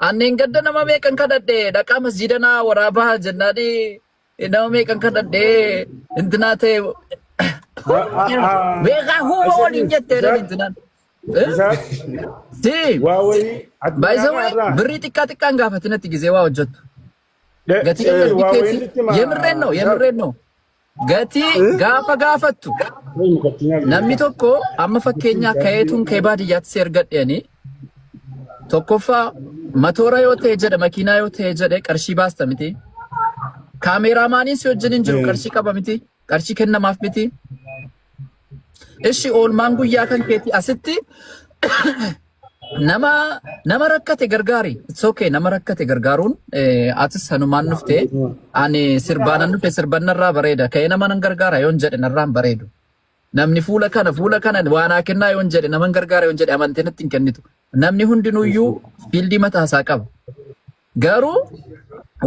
Anneen gadda nama meeqan kadhadhe dhaqaa masjiida naa waraabaa jennaani nama meeqan kadhadhe intinaa ta'e beekaa huuma waliin jettee dha intinaan. Si Waa wayii by the addunyaa way kanarraa birrii xiqqaa xiqqaan gaafatinatti gizee waa hojjettu. Gatii waa kaffaltii wayii keetii sitti himaa የምሬን ነው የምሬን ነው gatii gaafa gaafattu namni tokko amma fakkeenyaa ka'eetuun ka'ee baadiyyaatti si ergadheeni tokkoffaa matoora yoo ta'e jedhe makiinaa yoo ta'e jedhe qarshii baasta miti. Kaameraamaaniin si wajjin hin jiru qarshii qaba miti. Qarshii kennamaaf miti. Ishi oolmaan guyyaa kan keetii asitti nama nama rakkate gargaari. It's okay, nama rakkate gargaaruun atis sanumaan dhufte, ani sirbaanan dhufe, sirban narraa bareeda. Ka'ee nama nan gargaara yoon jedhe narraan bareedu. Namni fuula kana waa naa kennaa yoon jedhe, naman gargaara yoon jedhe, amantee natti hin kennitu. Namni hundinuyyuu field mataasaa qaba. Garuu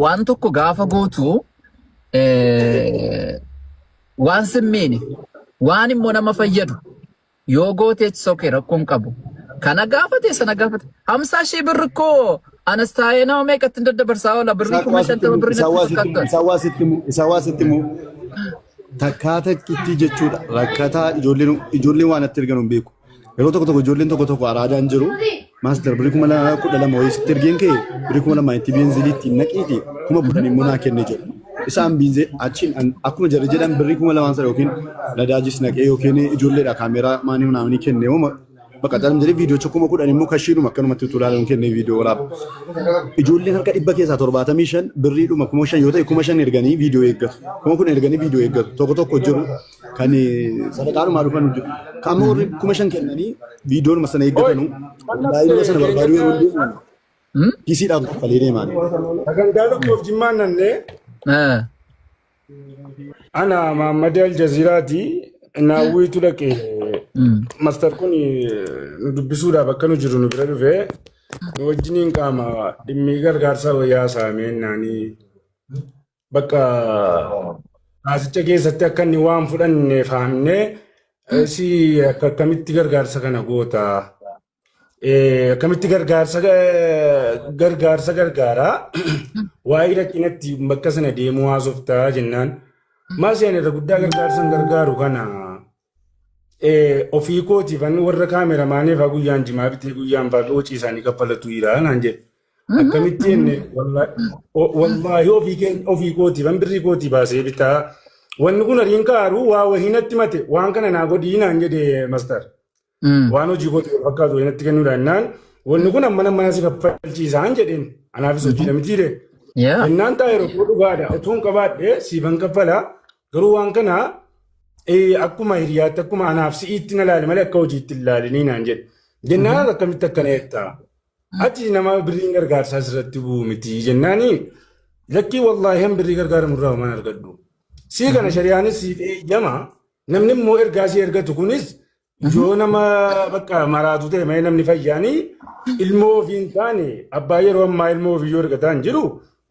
waan tokko gaafa gootu waan simmiini waan immoo nama fayyadu yoo goote it's okay, rakkoon qabu. Kana gaafate sana gaafate 50,000 birri ikkoo anas taa'ee nama meeqatti hin daddabarsaa oola birrii 50,000 birrii natti fakkaattan. Isaa waa sitti himu, takkaa takkitti jechuudha, rakkataa ijoolleen waan natti ergan hin beeku. Yeroo tokko tokko ijoolleen tokko tokko araadaan jiru. Master, birrii 2012 wayii sitti ergeen ka'e, birrii 2000 itti beenzilii ittiin naqiiti, 10,000 immoo naa kenne jedhu. Isaan biinzee achiin akkuma jarri jedhan birrii 2000 sana yookiin nadaajis naqee yookiin ijoolleedha kaameeraa maanii naamni kenne moo bakka xalam jedhee viidiyoocha 10,000 immoo kashiidhuma akkanumatti utuu ilaaluun kennee viidiyoo waraaba. Ijoolleen harka dhibba keessaa 75 birriidhuma 5,000 yoo ta'e 5,000 erganii viidiyoo eeggatu. 10,000 erganii viidiyoo eeggatu. Tokko tokko jiru kan sadaqaadhumaa dhufan jiru. Kan ammoo warri 5,000 kennanii viidiyoonuma sana eeggatanu baay'inuma sana barbaadu yeroo deeman kiisiidhaaf kaffalee deemaan. Sagantaa tokkoof Jimmaan nannee ana Mahammad Aljaziiraati naawwiitu dhaqe. Master kun nu dubbisuudhaaf akka nu jiru nu bira dhufee nu wajjiniin qaama dhimmi gargaarsa wayyaa saameen naanii bakka haasicha keessatti akka inni waan fudhanne fahamnee si akka akkamitti gargaarsa kana goota, akkamitti gargaarsa gargaaraa waa'ee rakkinatti bakka sana deemuu haasoftaa jennaan, maal seen irra guddaa gargaarsa hin gargaaru kana ofii kootiif ani warra kaameramaaniif haa guyyaan jimaa bitee guyyaan fa'aa hojii isaanii kaffalatu jira naan jedhe. Akkamitti jenne, wallaahi ofii kootiif an birrii kootii baasee bitaa, wanni kun hariin kaaru waa wahii natti mate, waan kana naa godhii naan jedhe master. Waan hojii kootii wal fakkaatu wahii natti kennuudha jennaan, wanni kun amma mana si kaffalchiisaan jedheen, anaafis hojii namitiire. Jennaan taa'e yeroo dhugaadha utuu hin qabaadhe siifan kaffala, garuu waan kana akkuma hiriyaatti akkuma anaaf si'iitti na ilaali malee akka hojiitti hin ilaalinii naan jedhe. Jennaan akkamitti akkana jettaa? Ati nama birriin gargaarsaa sirratti bu'u miti jennaani, lakkii wallaahi han birrii gargaaramu irraa homaan argadhu. Sii kana shari'aanis siif eeyyama, namni immoo ergaa si ergatu kunis yoo nama bakka maraatu ta'e malee namni fayyaanii ilmoo ofii hin taane abbaa yeroo ammaa ilmoo ofii yoo ergataa hin jiru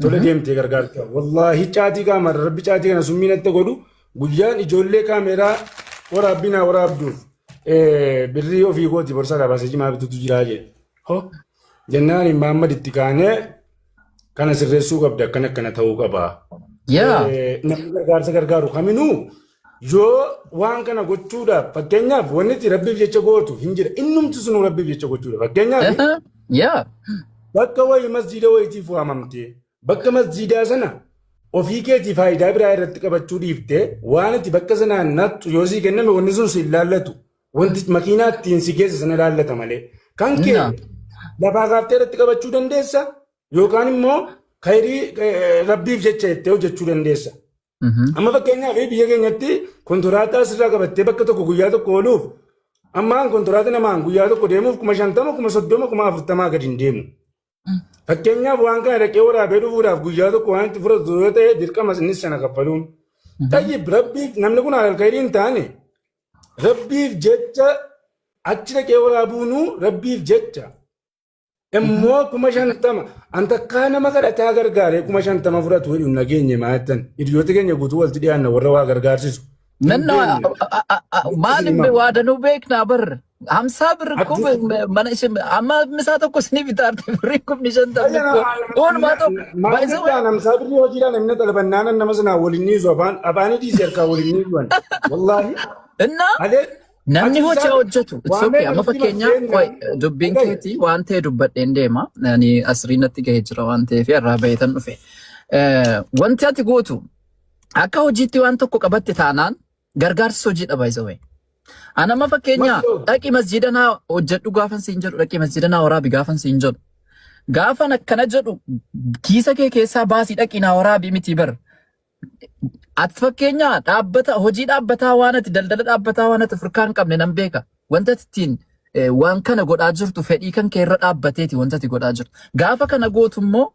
tola deemtee gargaarta. Wallaahi caatii kaameraa rabbi caatii kana summii natti godhu, guyyaan ijoollee kaameraa waraabbii naa waraabduuf birrii ofii kooti borsaa baasee jimaa bitutu jiraa jedhe. Ho jennaan Mahammad itti kaanee kana sirreessuu qabda, akkana akkana ta'uu qaba. Namni gargaarsa gargaaru kaminuu yoo waan kana gochuudhaaf, fakkeenyaaf wanni itti rabbiif jecha gootu hin jira, innumti sunuu rabbiif jecha gochuudha, fakkeenyaaf bakka wayii masjiida wayiitiif waamamte, bakka masjiidaa sana ofii keetii faayidaa biraa irratti qabachuu dhiifte waan itti bakka sanaan nattu yoo sii kenname, wanni sun si hin laallatu, wanti makiinaa ittiin si geesse sana laallata malee kan kee lafaa kaaftee irratti qabachuu dandeessa yookaan immoo kayrii rabbiif jecha jettee hojjechuu dandeessa. Amma fakkeenyaaf biyya keenyatti kontoraataa sirraa qabattee bakka tokko guyyaa tokko ooluuf, ammaan kontoraataa namaan guyyaa tokko deemuuf 50,000, 30,000, 40,000 gadi hin deemu. Fakkeenyaaf waan kana dhaqee waraabee dhufuudhaaf guyyaa tokko waan itti fudhatu yoo ta'e, dirqama innis sana kaffaluun. Tayyib, rabbiif namni kun alal kayrii hin taane rabbiif jecha achi dhaqee waraabuunuu rabbiif jecha. Immoo 50,000 an takkaa nama kadhataa gargaaree 50,000 fudhatu jedhu hin nageenye maattan hiriyoota keenya guutuu walitti dhiyaanna warra waa gargaarsisu. Nanna Hin beekne. maal hin waa danuu beeknaa bar. Hamsaa birri እኮ mana ishee amma misaa tokko isinii bitaarte birrii 50,000 እኮ oolmaa tokko by the way. Maal hamsaa birrii hojiidhaan namni xalabannaan nama sanaa waliin ni afaan afaanii dhiisee harkaa waliin ni zuwan. Wallaahi. እና namni hojii hojjetu it's okay. Amma fakkeenyaa qoy dubbiin keetii waan ta'e dubbadheen deema. Ani asrii natti gahee jira waan ta'eef irraa baheetan dhufe. Wanti ati gootu akka hojiitti waan tokko qabatte taanaan gargaarsi hojiidha by the way. Ani amma fakkeenyaa dhaqi masjiida naa hojjedhu gaafan siin jedhu, dhaqi masjiida naa waraabi gaafan siin jedhu. Gaafan akkana jedhu kiisa kee keessaa baasii dhaqi naa waraabi miti bar. Ati fakkeenyaa dhaabbata hojii dhaabbataa waan ati daldala dhaabbataa waan ati furkaa hin qabne nan beeka. Wanta ati ittiin waan kana godhaa jirtu fedhii kan kee irra dhaabbateeti wanta ati godhaa jirtu. Gaafa kana gootu immoo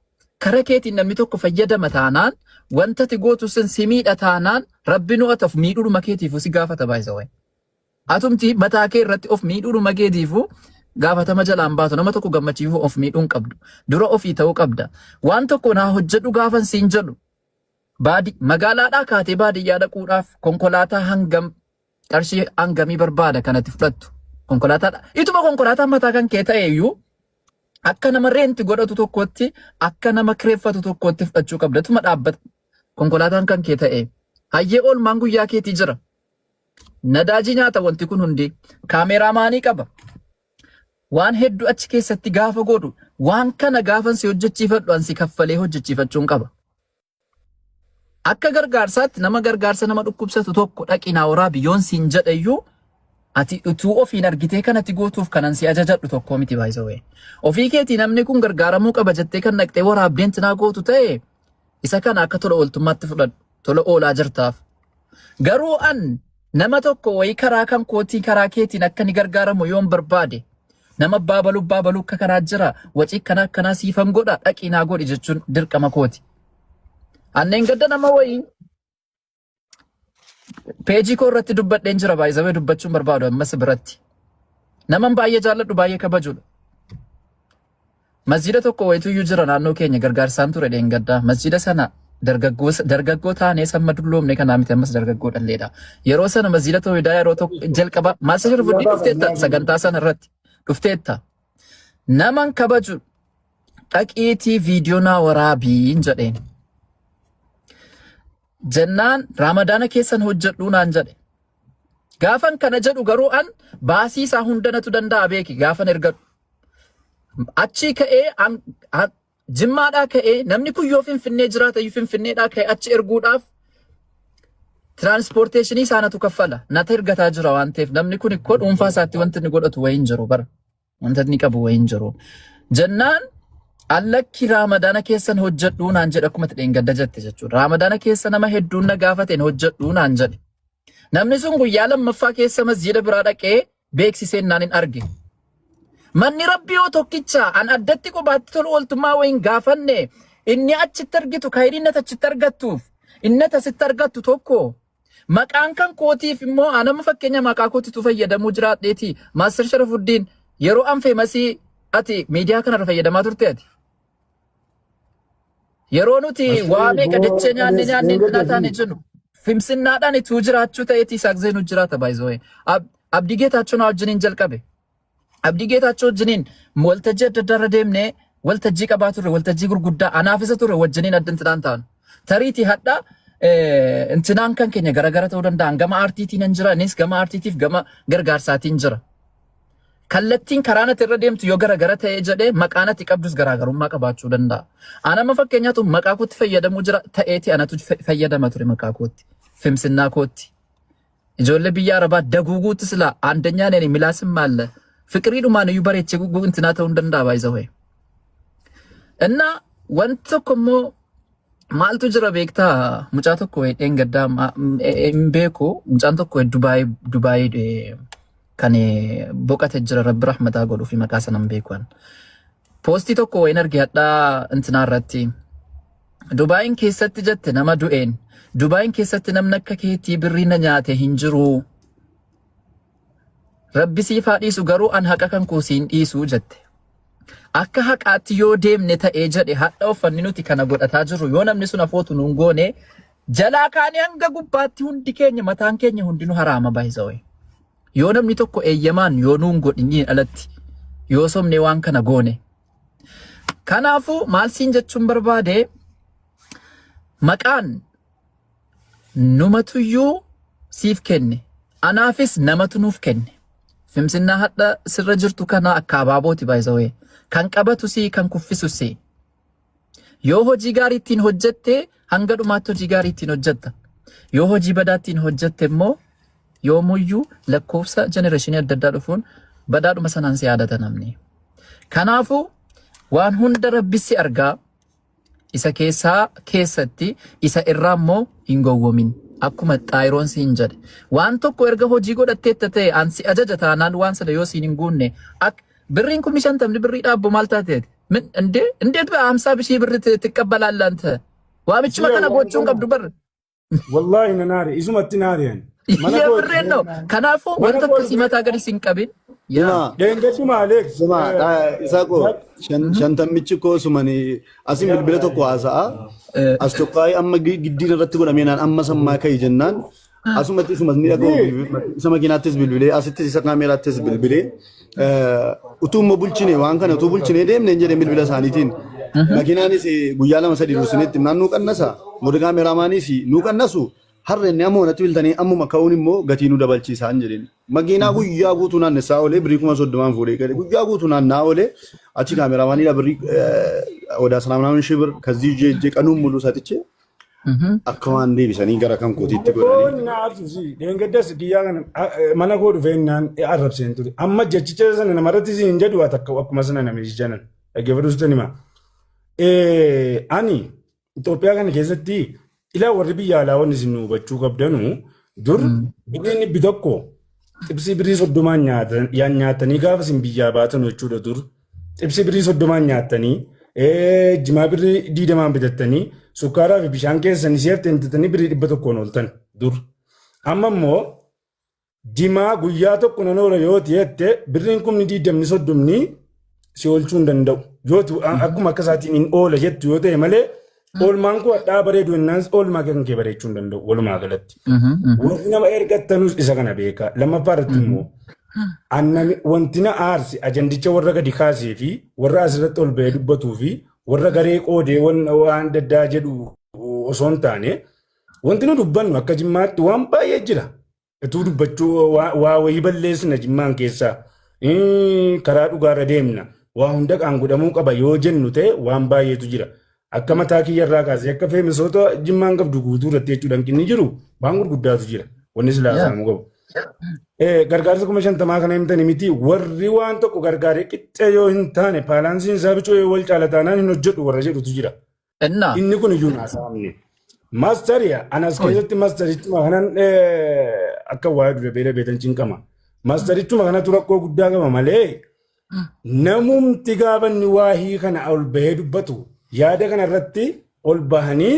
kara keetiin namni tokko fayyadama taanaan, wanta ati gootu sun si miidha taanaan, rabbi nu ati of miidhuudhuma keetiifu si gaafata baay'isa. Atumti mataa kee irratti of miidhuudhuma keetiifu gaafatama jalaan baatu. Nama tokko gammachiifuu of miidhuu hin qabdu. Dura ofii ta'uu qabda. Waan tokko naa hojjedhu gaafan siin jedhu baadi magaalaadhaa kaatee baadiyyaa dhaquudhaaf konkolaataa hangam qarshii hangamii barbaada kanatti fudhattu. Konkolaataadha. Ituma konkolaataan mataa kan kee ta'e iyyuu akka nama rent godhatu tokkotti, akka nama kireeffatu tokkotti fudhachuu qabda. Ituma dhaabbata konkolaataan kan kee ta'e. Hayyee, oolmaan guyyaa keetii jira. Nadaajii nyaata wanti kun hundi. Kaameraamaanii qaba. Waan hedduu achi keessatti gaafa godhu, waan kana gaafan si hojjechiifadhu an si kaffalee hojjechiifachuun qaba. Akka gargaarsaatti nama gargaarsa nama dhukkubsatu tokko dhaqi naa waraabi yoon siin jedheyyuu, ati utuu ofiin argitee kanatti gootuuf kanan si ajajadhu tokko miti baay'isawee. Ofii keetii namni kun gargaaramuu qaba jettee kan dhaqxee waraabdeen tinaa gootu ta'e, isa kana akka tola ooltummaatti fudhadhu. Tola oolaa jirtaaf. Garuu an nama tokko wayii karaa kan kootii karaa keetiin akka ni gargaaramu yoon barbaade, nama baabaluu baabaluu akka kanaa jira, wacii kana akkanaa siifan godha, dhaqii naa godhi jechuun dirqama kooti. Anneen gadda nama wayii peejii koo irratti dubbadheen jira, baay'isawee dubbachuun barbaadu ammas biratti. Naman baay'ee jaalladhu, baay'ee kabajudha. Masjida tokko wayituyyuu jira naannoo keenya, gargaarsaan ture dheengaddaa. Masjida sana dargaggoo dargaggoo taanee samma dulloomne kanaa miti, ammas dargaggoo dhalleedha. Yeroo sana masjida Tooyidaa yeroo tokko jalqaba maasasha fudhii dhufteetta, sagantaa sana irratti dhufteetta. Naman kabaju dhaqiitii viidiyoo naa waraabiin jedheen. Jennaan Raamadaana keessan hojjedhuu naan jedhe. Gaafan kana jedhu garuu an baasii isaa hundanatu danda'a beeki gaafan ergadhu. Achii ka'ee Jimmaadhaa ka'ee, namni kun yoo Finfinnee jiraata iyyuu, Finfinneedhaa ka'ee achi erguudhaaf transportation isaanatu kaffala. Nata ergataa jira waan ta'eef namni kun ikkoo dhuunfaa isaatti wanti inni godhatu wayii hin jiru bara. Wanta inni qabu wayii hin jiru. Jennaan allakki Raamadaana keessan hojjedhuu naan jedhe, akkuma dheengadda jette jechuudha. Raamadaana keessa nama hedduun na gaafateen hojjedhuu naan jedhe. Namni sun guyyaa lammaffaa keessa masjiida biraa dhaqee beeksiseen naan hin arge. Manni Rabbii yoo tokkicha, an addatti kophaatti tola ooltummaa wayiin gaafanne, inni achitti argitu kayriin ati achitti argattuuf inni ati asitti argattu tokko. Maqaan kan kootiif immoo anama fakkeenya maqaa kootitu fayyadamuu jiraadheeti. Master Sharafuddin, yeroo an famous ati miidiyaa kanarra fayyadamaa turte ati. Yeroo nuti waa meeqa dachee nyaanne nyaanne intinaa taane jennu fimsinnaadhaan ituu jiraachuu ta'eeti isaaq zeenuu jiraata baay'isoo. Abdii Geetaachoo na wajjiniin jalqabe. Abdii Geetaachoo wajjiniin waltajjii adda addaa irra deemnee waltajjii qabaa turre, waltajjii gurguddaa anaaf isa turre wajjiniin adda intinaan taanu. Tariitii hadha intinaan kan keenya garagara ta'uu danda'an, gama aartiitiin hin jira, innis gama aartiitiif gama gargaarsaatiin jira. Kallattiin karaa natti irra deemtu yoo garagara ta'ee jedhee, maqaan ati qabdus garaagarummaa qabaachuu danda'a. An amma fakkeenyaatu maqaa kootti fayyadamuu jira ta'eeti anatu fayyadama ture maqaa kootti, fimsinnaa kootti. Ijoollee biyya Arabaa daguuguutti sila አንደኛ ነኝ ምላስም አለ ፍቅሪidhumaan iyyuu bareechee gugguu intinaa ta'uu hin danda'a baay'isa. እና wanti tokko immoo maaltu jira beektaa? Mucaa tokko hedheen gaddaa hin beeku, mucaan tokko Dubaay Dubaay kan boqate jira, rabbi rahmataa godhuu fi maqaa sana hin beeku. Post tokko wayin arge hadhaa intinaa irratti. Dubaayin keessatti jette nama du'een. Dubaayin keessatti namni akka keetii birrii na nyaate hin jiru. Rabbi siif haa dhiisu, garuu an haqa kan koo siin dhiisu jette. Akka haqaatti yoo deemne ta'ee jedhe, hadha uffanni nuti kana godhataa jirru yoo namni sun afootu nuun goone, jalaa kaanii hanga gubbaatti hundi keenya mataan keenya hundinuu haraama baay'isawee. Yoo namni tokko eeyyamaan yoo nuun godhiniin alatti yoo sobne waan kana goone. Kanaafuu maal siin jechuun barbaade, maqaan numatuyyuu siif kenne, anaafis namatu nuuf kenne. Fimsinnaa hadha sirra jirtu kana akka abaabooti, by the way. Kan qabatu si, kan kuffisu si. Yoo hojii gaarii ittiin hojjette, hanga dhumaatti hojii gaarii ittiin hojjetta. Yoo hojii badaa ittiin hojjette immoo yoomuyyuu lakkoofsa generation adda addaa dhufuun badaadhuma sanaan si yaadata namni. Kanaafuu waan hunda Rabbi si argaa, isa keessaa keessatti isa irraa immoo hin gowwomin. Akkuma xaayiroon siin jedhe. Waan tokko erga hojii godhatteetta ta'e, an si ajaja taanaan, waan sana yoo siin hin guunne, ak birriin 50,000 birrii dhaabbu maal taateeti? ምን እንዴ እንዴት በ50 ሺህ ብር ትቀበላለህ አንተ? Waamichuma kana gochuun qabdu bar. Wallaahi na naare, isumatti naare ani. Mana koo የምሬን ነው. Kanaafuu mana wanta koo akkasii mataa gadi sin qabin. Yaa. Suma Dheengadhuma Alex. suma isaa koo shantammichi koo sumani asin bilbila tokko haasa'a. As tokkaayee amma giddiin irratti godhamee naan amma sammaa ka'i jennaan asumatti isumas ni dhaga'u, isa makiinaattis bilbilee, asittis isa kaameeraattis bilbilee, utuu immoo bulchine waan kana utuu bulchine deemne hin jedheen. Bilbila isaaniitiin makiinaanis guyyaa 2 3 dursineetti himnaan nuu qannasa, warri kaameeraamaanis nuu qannasu. Har'a inni ammoo natti biltanii ammuma ka'uun immoo gatii nu dabalchiisaa hin jedheen. Makiinaa guyyaa guutuu naannessaa oolee birrii 30,000n fuudhee gale. Guyyaa guutuu naannaa oolee achi kaameraamaaniidha birrii ወደ አስራ ምናምን ሺህ ብር ከዚህ ይዤ ሄጄ ቀኑን ሙሉ ሰጥቼ akka waan deebisanii gara kan kootiitti godhanii. Rakkoon na aarsu dheengaddas guyyaa kana mana koo dhufee naan arrabseen ture. Amma jechicha sana namarratti siin jedhu haa takka akkuma sana nama janan dhaggeeffadhu sitti hima. Ani Itoophiyaa kana keessatti ilaa warri biyya alaa wanni isin hubachuu qabdanu, dur birriin 100 xibsii birrii 30n nyaatanii gaafa isin biyyaa baatan jechuudha. Dur xibsii birrii 30n nyaattanii, jimaa birrii 20n bitattanii, sukkaaraa fi bishaan keessan isii bitatanii birrii 100n ooltan dur. Amma immoo jimaa guyyaa tokko nan oola yoo ta'ette, birriin 20,000 30,000 si oolchuu hin danda'u. Yoo akkuma akka isaatiin hin oola jettu yoo ta'e malee, oolmaan koo hadhaa bareedu jennaan oolmaa kan kee bareechuu hin danda'u walumaa galatti. Warri nama ergattanus isa kana beeka. Lammaffaa irratti immoo annami wanti na aarsi ajandicha warra gadi kaasee fi warra asirratti ol ba'ee dubbatuu fi warra garee qoodee waan adda addaa jedhu osoo hin taane, wanti nu dubbannu akka Jimmaatti waan baay'ee jira. Ituu dubbachuu waa wayii balleessina Jimmaan keessaa. Karaa dhugaarra deemna. Waa hunda qaan godhamuu qaba yoo jennu ta'e, waan baay'eetu jira. Akka mataa kiyyarraa kaasee akka feemisoota Jimmaan qabdu guutuu irratti jechuudha, hanqinni jiru waan gurguddaatu jira. Wanni silaa saamuu qabu. Gargaarsa 50,000 kana himtanii miti, warri waan tokko gargaaree qixxee yoo hin taane, baalaansiin isaa bicuu yoo wal caala taanaan hin hojjedhu warra jedhutu jira. Innaa. Inni kun iyyuu naasaamne. Maastariya anas keessatti maastarichuma kanan akka waa'ee dura beela beetan cinqama. Maastarichuma kanatu rakkoo guddaa qaba malee, namumti gaafa inni waahii kana ol bahee dubbatu, yaada kana irratti ol bahanii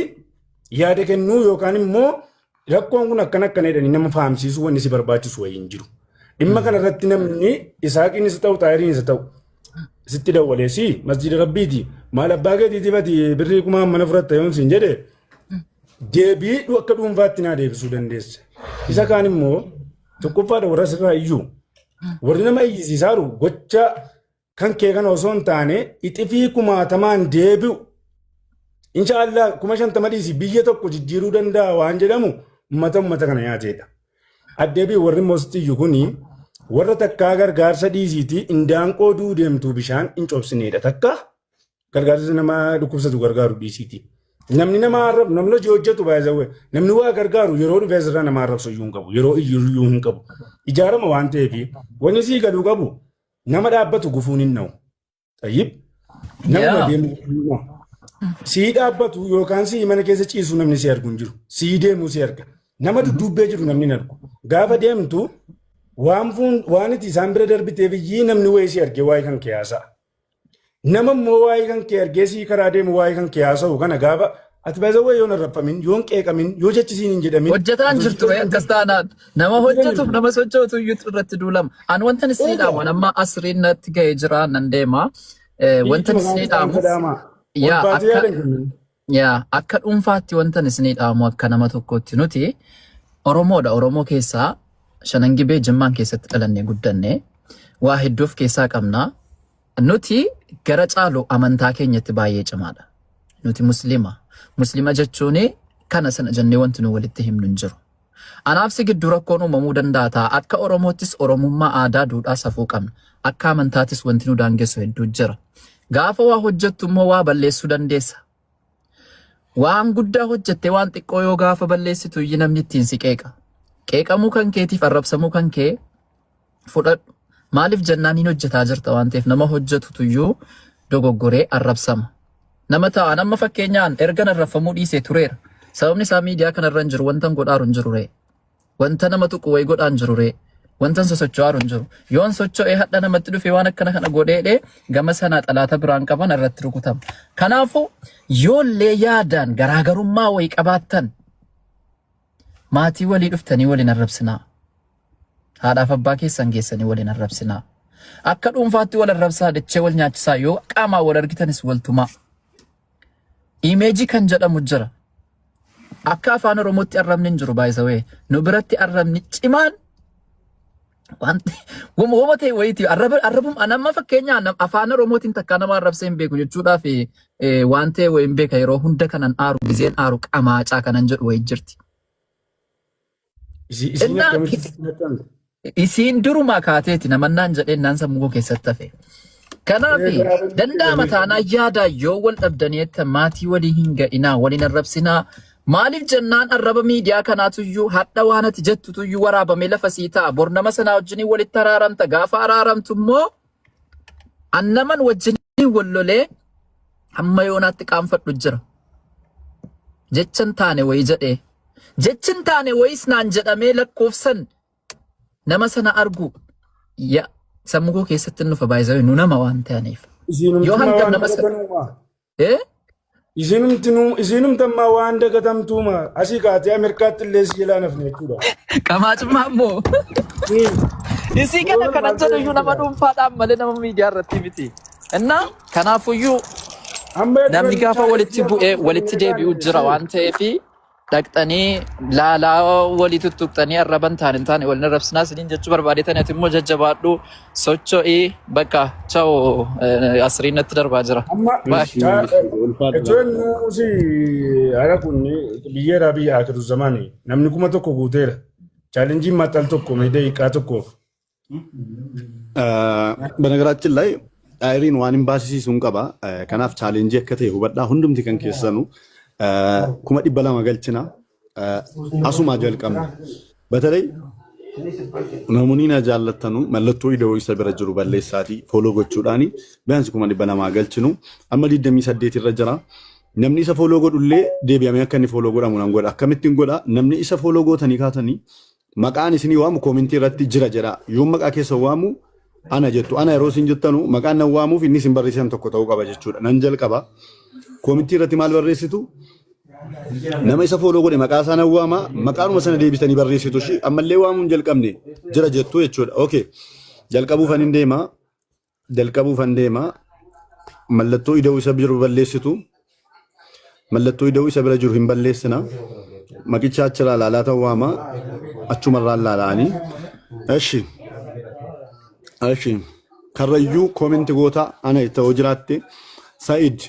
yaada kennuu yookaan immoo rakkoon kun akkana akkana jedhanii nama fahamsiisuu wanni si barbaachisu wayii hin jiru. Dhimma kana irratti namni Isaaqiin isa ta'u, Xaayiriin isa ta'u, sitti dawwaleesi masjiida Rabbiiti maal abbaa keetiitiif ati birrii kumaa mana fudhatta yoon siin jedhe, deebii akka dhuunfaatti naa deebisuu dandeessa. Isa kaan immoo tokkoffaadha, warra sirraa iyyuu warri nama iyyisiisaaru gocha kan kee kana osoo hin taane ixifii kumaatamaan deebi'u. Inshaallah 50,000 dhiisi, biyya tokko jijjiiruu danda'a waan jedhamu ummata kana nyaateedha. Addeebii warri mostiyyu kuni warra takkaa gargaarsa dhiisiitii indaanqoo duu deemtuu bishaan hin cobsineedha, takka gargaarsa nama dhukkubsatu gargaaru dhiisiiti. Namni nama arrabsu, namni hojii hojjetu baay'ee, namni waa gargaaru yeroo dhufee asirraa nama arrabsu iyyuu hin qabu, yeroo iyyuu iyyuu hin qabu. Ijaarama waan ta'eef wanni sii galuu qabu, nama dhaabbatu gufuun hin na'u. Tayyib, nama deemu sii dhaabbatu yookaan sii mana keessa ciisu namni si argu hin jiru. Sii deemu si arga. Nama dudduubbee jiru namni hin argu. Gaafa deemtu waan fuun waan itti isaan bira darbiteef iyyii namni wayii si argee waa'ee kan kee haasa'a. Nama immoo waa'ee kan kee argee sii karaa deemu waa'ee kan kee haasa'u kana, gaafa ati baay'ee yoon arrabfamin, yoon qeeqamin, yoo jechisiin hin jedhamin. Hojjetaan jirtu akkas taanaan nama hojjetuuf nama sochootu iyyuu irratti duulama. An wantan isinii dhaamu, an amma asriin natti ga'ee jira, nan deema. Wantan isinii dhaamu yaa akka yaa akka dhuunfaatti wantan isinii dhaamu, akka nama tokkootti, nuti Oromoodha. Oromoo keessaa Shanan Gibee Jimmaan keessatti dhalannee guddanne. Waa hedduu of keessaa qabna. Nuti gara caalu amantaa keenyatti baay'ee cimaadha. Nuti Muslima. Muslima jechuun kana sana jennee wanti nu walitti himnu hin jiru. Anaaf si gidduu rakkoon uumamuu danda'a ta'a. Akka Oromoottis Oromummaa, aadaa, duudhaa, safuu qabna. Akka amantaatis wanti nu daangessu hedduu jira. Gaafa waa hojjettu immoo waa balleessuu dandeessa. Waan guddaa hojjettee waan xiqqoo yoo gaafa balleessitu iyyuu namni ittiin si qeeqa. Qeeqamuu kan keetiif arrabsamuu kan kee fudhadhu. Maaliif jennaan hin hojjetaa jirta waan ta'eef nama hojjetutu iyyuu dogoggoree arrabsama. Nama ta'an amma fakkeenyaan ergan arrabfamuu dhiisee tureera. Sababni isaa miidiyaa kanarra hin jiru wantan godhaaru hin jiru ree. Wanta nama tuqu wayi godhaan jiru ree. Wantan sosocho'aaru hin jiru. Yoon socho'ee hadha namatti dhufee waan akkana kana godheedhe gama sanaa xalaata biraan qaban irratti rukutama. Kanaafuu yoollee yaadaan garaagarummaa wayi qabaattan maatii walii dhuftanii waliin arrabsinaa. Haadhaaf abbaa keessan geessanii waliin arrabsinaa. Akka dhuunfaatti wal arrabsaa dachee wal nyaachisaa yoo qaamaan wal argitanis wal tumaa. Image kan jedhamu jira. Akka afaan Oromootti arrabni hin jiru baay'isawee. Nu biratti arrabni cimaan wanti wama wama ta'e wayiiti. Arraba arrabum an amma fakkeenyaa afaan Oromootiin takkaa nama arrabsee hin beeku jechuudhaaf waan ta'e wayi hin beeka yeroo hunda kanan aaru gizeen aaru qamaacaa kanan jedhu wayi jirti. Isiin Innaa akkamitti sitti maxxante? Isiin durumaa kaateeti namannaan jedheen naan sammuu koo keessatti hafe. Kanaaf danda'ama taanaa yaadaa yoo wal dhabdanii jettan maatii walii hin ga'inaa waliin arrabsinaa. Maaliif jennaan arraba miidiyaa kanaatuyyuu hadha waan ati jettutuyyuu waraabamee lafa sii ta'a. Bor nama sanaa wajjiniin walitti araaramta. Gaafa araaramtu immoo annaman wajjiniin wal lolee hamma yoonaatti qaanfadhu jira. Jechan taane wayii jedhee. Jechi hin taane wayiis naan jedhamee lakkoofsan nama sana argu ya sammuu koo keessatti hin dhufa baay'isawee nu nama waan ta'aniif. Yoo Isiinumtummaa hangam waan nama sana dagatanuma. eh? Isiinumtinuu isiinumtammaa waan dagatamtuuma asii kaatee Ameerikaatti illee si jalaa nafne jechuudha. Qamaacummaa immoo isii kana Yoo kanan maal jedhu iyyuu nama ta'e dhuunfaadhaan malee nama miidiyaa irratti miti. Innaa kanaafuyyuu Amma namni gaafa walitti bu'ee walitti deebi'u jira waan ta'eef dhaqxanii laalaa walii tuttuqxanii arraban taane hin taane waliin arrabsinaa isiniin jechuu barbaade tani ati immoo jajjabaadhu socho'ii bakka cha'u asriin natti darbaa jira. Amma Baay'ee. Ulfaadha. Jechuun nuusi hara kun biyyeeraa biyya akiru zamani namni 1000 guuteera. Chaalenjiin maxxal tokko mee daqiiqaa tokkoof. በነገራችን ላይ ዳይሪን waan hin baasisiisuun qaba. Kanaaf challenge akka ta'e hubadhaa hundumti kan keessanu 200,000 galchina. Asumaa jalqabna. በተለይ namoonni na jaallattanu mallattoo ida'uu isa bira jiru balleessaatii follow gochuudhaani ቢያንስ 200,000 galchinu amma 28 irra jira. Namni isa follow godhullee deebi'amee akka inni follow godhamu nan godha. Akkamittiin godha? Namni isa follow gootanii kaatanii maqaan isinii waamu comment irratti jira jedha. Yoo maqaa keessa waamu ana jettu. Ana yeroo isin jettanu maqaan nan waamuuf inni isin barreessan tokko ta'uu qaba jechuudha. Nan jalqaba. Comment irratti maal barreessitu? Nama isa follow godhe maqaa isaa nan waama. Maqaanuma sana deebisanii barreessitu. Ishii ammallee waamuu hin jalqabne jira jettu jechuudha. Okay. Jalqabuufan hin deema. Jalqabuufan deema. Mallattoo ida'uu isa jiru balleessitu. Mallattoo ida'uu isa bira jiru hin balleessina. Maqicha achirraa laalaa ta'uu waama. Achumarraan laala'anii. Eshi. Eshi. Karrayyuu comment goota ana ta'uu jiraatte. Sa'id.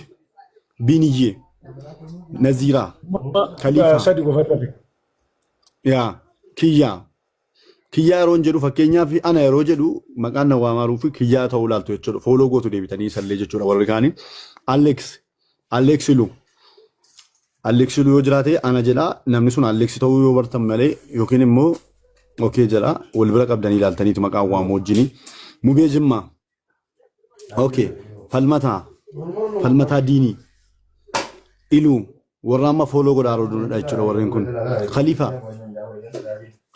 Biniyyee. Naziiraa. Khaliifaa. Sadi qofa dhabe. Yaa. Kiyyaa. Kiyyaa yeroon jedhu fakkeenyaaf ana yeroo jedhu maqaan na waamaaruu fi kiyyaa ta'uu ilaaltu jechuudha. Follow gootu deebitanii isallee jechuudha warri kaanii. Alex. Alex Lu. Alex Lu yoo jiraate ana jedha namni sun Alex ta'uu yoo bartan malee yookiin immoo okay jedha wal bira qabdanii ilaaltaniitu maqaan waamu wajjini. Mubee Jimmaa. Okay. Falmataa. Falmataa Diinii. Iluu. Warra amma follow godhaa jiranidha jechuudha warreen kun. Khalifa.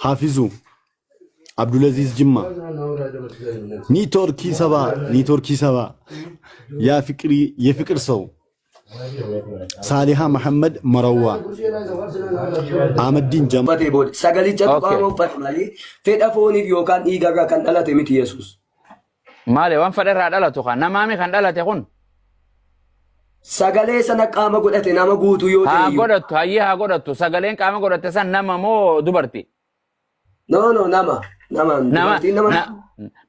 Hafizuu. Abdulaziz Jimma. ኒትወርኪ ሰባ ኒትወርኪ ሰባ ያ ፍቅሪ የፍቅር ሰው ሳሊሃ መሐመድ መረዋ አህመዲን ጀማ uffatee booda sagalichatu qaama uffate malee fedha fooniif yookaan dhiigarraa kan dhalate miti Yesuus. Maali waan fedha irraa dhalatu kan namaami kan dhalate kun Sagalee sana qaama godhate nama guutuu yoo ta'e haa iyyuu. godhattu hayyee haa godhattu sagaleen qaama godhatte san nama moo dubarti? No, no, nama. Nama Nama dubartiin nama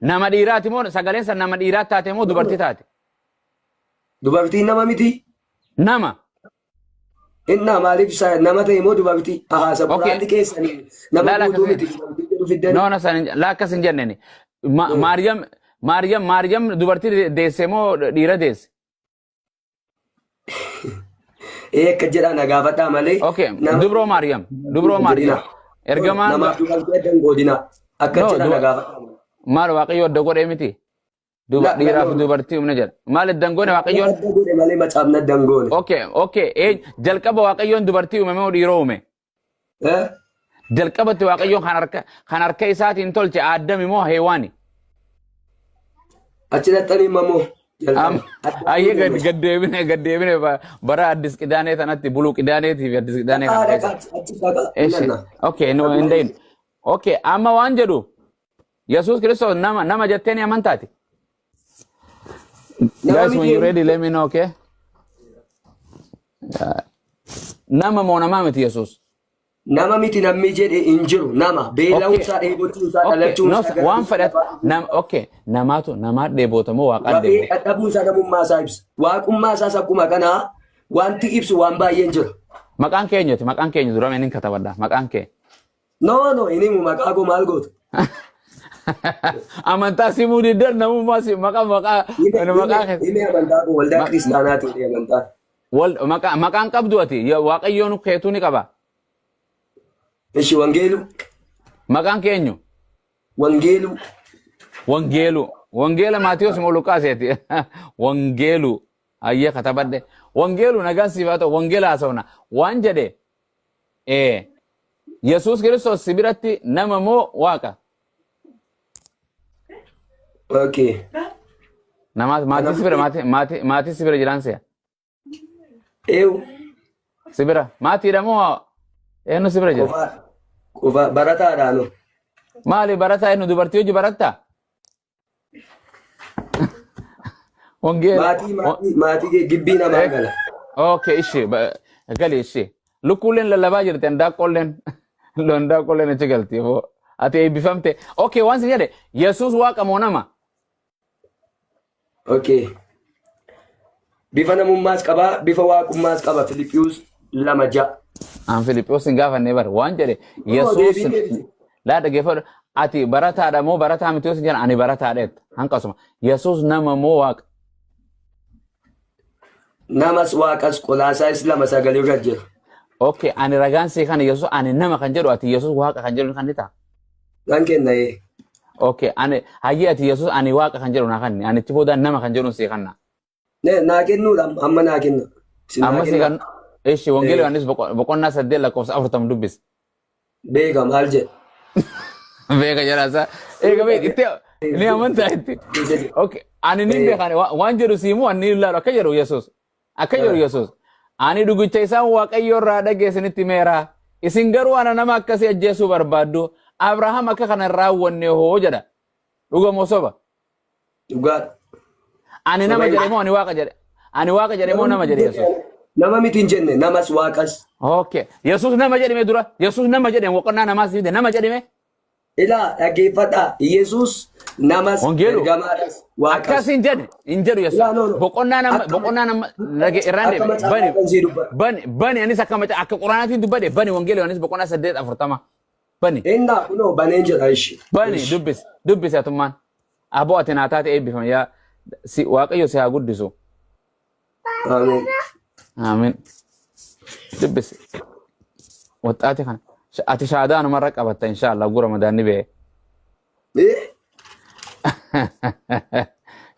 nama dhiiraati moo sagaleen san nama dhiiraa taate moo dubartii taate? Dubartiin nama miti. Nama. Innaa maaliif nama ta'e moo dubartii? Ahaa isa Okay. quraanni keessanii nama Laala guutuu akkas miti dubartii jedhu fiddanii. No, no, san laa akkas hin jenneni. Maariyam Maariyam Maariyam dubartii deesse moo dhiira deesse? Ee akka jedhaa na gaafadhaa malee. Okay, Nama dubroo Maariyam, dubroo Maariyam. Ergamaan namaaf dubartii adda hin qoodinaa. Akka No, jedhaa na gaafadhaa malee. Maal Waaqayyo adda godhee miti? Duba La la dhiiraaf no. dubartii humna jedha. Maal adda hin goone Waaqayyoon? Adda godhe malee macaafni adda hin goone. Okay. Jalqaba Waaqayyoon dubartii uume moo dhiiroo uume? Eh? Jalqabatti Waaqayyoon kan harka isaatiin tolche Addami moo Heewaani? Achi dhaxxanii mamoo jalqaba. Ayyee gad gad deebine gad deebine bara Addis Qidaanee sanatti buluu Qidaaneetii fi Addis Qidaanee kana keessa. Achi dhaqa. Eshi. Okay, no hin dayin. Okay, amma waan jedhu Yesuus Kiristoos nama nama jettee ni amantaati. Nama Guys, when miti. you ready, let me know, okay? Nama moo namaa miti Yesuus? Nama miti namni jedhe hin jiru. Nama beela'uunsaa, dheebochuunsaa, Okay, no, dhalachuunsaa, gara waan fedhat nama okay, namaatu namaa dheebota moo waaqaan Rafee dheebota? dadhabuunsaa namummaa isaa ibsa. Waaqummaa isaas akkuma kanaa wanti ibsu waan baay'een jira. Maqaan kee eenyuti? Maqaan kee eenyu dura mee nin katabadha. Maqaan kee. No, no, hin himu maqaa koo maal gootu? Amantaa simuu diddan namummaa si maqaa maqaa maqaa kee. Hime amantaa koo waldaa kiristaanaati hime amantaa. Wal maqaa maqaan qabdu ati Waaqayyoon keetuu ni qaba. Ishi wangeeluu. Maqaan kee eenyu? Wangeeluu. Wangeeluu. Wangeela Maatiyos moo Luqaaseeti? Wangeeluu. Ayyee katabadhe. Wangeeluu nagaan siif haa ta'u. Wangeela haasofna. Waan jedhe Yesuus Kiristoos si biratti nama moo Waaqa? Okay. Nama maatii si bira maatii maatii maatii si bira jiraan si'a. Eewu. Si bira maatiidha moo eenyu si bira jira? Qofaa qofaa barataadhaanu. Maali barataa eenyu dubartii hojii barattaa? Wangeela. Maatii maatii maatii gibbii namaa gala. Okay, ishi gali ishi. Lukkuuleen lallabaa jirti handaaqqoolleen handaaqqoolleen achi galti. Hoo, ati eebbifamte. Okay, waan sin jedhe Yesuus waaqa moo nama? Okay. Bifa namummaas qaba, bifa waaqummaas qaba. Filiphiyuus 2:6. An Filiphiyuus hin gaafannee bara waan jedhe Yesuus deebii deebite. Laa dhaggeeffadhu ati barataadha moo barataa miti yoo sin jedhan ani barataadha jetta hanqasuma Yesuus nama moo waaqa? Namas waaqas Qolaasaayis 2:9 irra jira. Okay, ani ragaan sii kana Yesuus ani nama kan jedhu ati Yesuus waaqa kan jedhu kan ni ta'a. Nan kenna ee. Okay, ani hayyee ati Yesuus ani waaqa kan jedhu naa kanni ani itti booda nama kan jedhu sii kanna. Ne naa kennuudha amma naa kenna. Isin naa Amma sii kenna. kan ishi wangeela Eh. Yohaannis boqonnaa 8 lakkoofsa 40 dubbisi. Beeka maal jedha. Beeka jedha isaa. Eega beek itti ni amantaa itti. Okay, ani ni beekan waan jedhu siimu ani ni ilaalu akka jedhu Yesuus. Akka jedhu Yesuus. Ani dhugicha isaan Waaqayyo irraa dhageessinitti himeera. Isin garuu ana nama akkasii ajjeesuu barbaaddu. Abrahaam akka kana hin raawwanne hoo jedha. Dhuga moo soba? Dhugaadha. Ani nama jedhe moo ani waaqa jedhe? Ani waaqa jedhe moo nama jedhe Yesuus? Nama miti hin jenne namas waaqas. Okay. Yesuus nama jedhime dura. Yesuus nama jedhame boqonnaa namaas fide nama jedhime. Ilaa dhaggeeffadhaa. Yesuus namas Wangeelu. ergamaadhas waaqas. Akkas hin jedhe hin jedhu Yesuus. Ilaa no no. Boqonnaa nama boqonnaa nama dhage irraan Akka deebi'e. macaafa Bani kan sii dubbadha. bani bani anis akka maca akka quraanaatiin dubbadhe bani wangeela Yohaannis boqonnaa 8 40. Bani. Innaa kunoo baneen jedha ishi. Bani dubbisi dubbisi atummaan. Aboo ati naa taate eebbifame yaa si Waaqayyo si haa guddisu. Ameen. Amiin. Dubbisi. Waxxaati kana. Ati shaadaa numarra qabatta inshaallah gura madaanni ba'e. Eh?